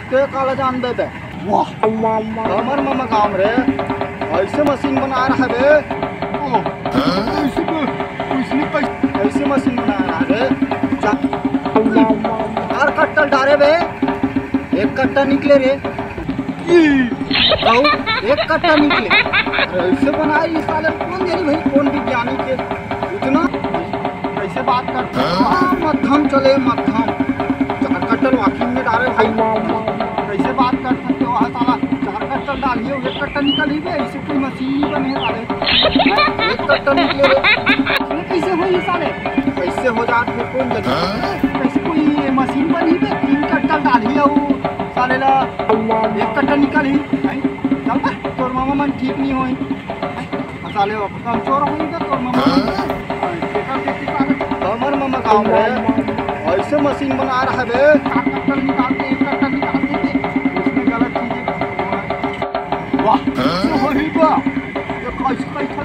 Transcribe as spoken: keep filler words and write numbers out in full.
ते काला जान दे दे। वाह, हमर मामा गांव रे, ऐसे मशीन बना रहा बे। ओ, ऐसे को, उसने कैसे, ऐसे मशीन बना रहा रे। जा, चार कट्टा डारे बे, एक कट्टा निकले रे। ई, आओ, एक कट्टा निकले। अरे, ऐसे बनाए ये साले, कौन जानी भाई, कौन विज्ञानी के इतना कैसे बात करते हैं? हाँ, मध्यम चले, मध्यम। चार कट्टा वाकिंग में डारे भाई, कैसे बात कर सकते हो? हाँ, साला, चार कट्टा डालिए, एक कट्टा निकल ही गया, इसे कोई मशीन ही बने साले। एक कट्टा निकले रे। इसमें कैसे हो ये साले? कैसे हो जात है, कौन जाने? कैसे कोई ये मशीन बनी बे? तीन कट्टा डालिए, वो साले ला एक कट्टा निकल ही। भाई, चल बे, तोर मामा मन ठीक नहीं होई। साले, अब कमजोर होई बे तोर मामा। हमर मामा गांव में ऐसे मशीन बना रहा बे। चार कट्टा निकाल दे, एक कट्टा निकाल दे, उसमें गलत चीजें। वाह, ये होई बा। ये कैसे, कैसे